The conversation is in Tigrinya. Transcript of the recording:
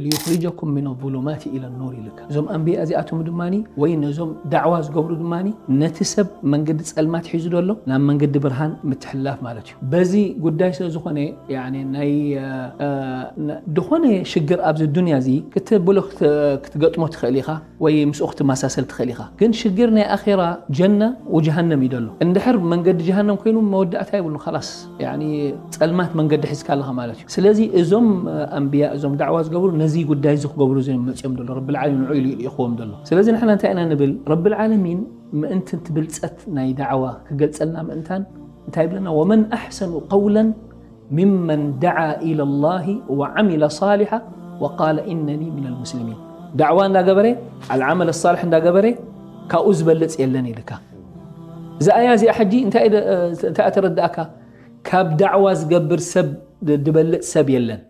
ليخرجكم من الظلمات إلى النور ኢልካ። እዞም ኣንብያ እዚኣቶም ድማ ወይ ነዞም ዳዕዋ ዝገብሩ ድማ ነቲ ሰብ መንገዲ ጸልማት ሒዙ ዘሎ ናብ መንገዲ ብርሃን ምትሕልላፍ ማለት እዩ። በዚ ጉዳይ ስለ ዝኾነ ያኒ ናይ እ፣ እ፣ ን- ዝኾነ ሽግር ኣብዚ ዱንያ እዚ ክትብሎ ክት- ክትገጥሞ ትኽእል ኢኻ ወይ ምስኡ ክትመሳሰል ትኽእል ኢኻ። ግን ሽግር ናይ ኣኼራ ጀና ወጀሃነም እዩ ዘሎ። እንድሕር መንገዲ ጀሃነም ኮይኑ መወዳእታ የብሉ። ኸላስ ያኒ ጸልማት መንገዲ ሒዝካ ኣለኻ ማለት እዩ። ስለዚ እዞም ኣንብያ እዞም ዳዕዋ ዝገብሩ ነዚ ጉዳይ እዚ ክገብሩ እዮም መጺኦም ዘሎ። ረብል ዓለሚን ንዑ ኢሉ ይልእኽዎም ዘሎ። ስለዚ ንሕና እንታይ ኢና ንብል? ረብል ዓለሚን ምእንቲ እቲ ብልጸት ናይ ዳዕዋ ክገልጸልና ምእንታን እንታይ ይብለና? ومن أحسن قولا ممن دعا إلى الله وعمل صالحا وقال إنني من المسلمين። ዳዕዋ እንዳገበረ ኣልዓመል ሳልሕ እንዳገበረ ካብኡ ዝበልጽ የለን ኢልካ። እዛ ኣያ እዚኣ ሕጂ እንታይ ደ- እንታይ ተረዳእካ? ካብ ዳዕዋ ዝገብር ሰብ ድ- ድበልጽ ሰብ የለን።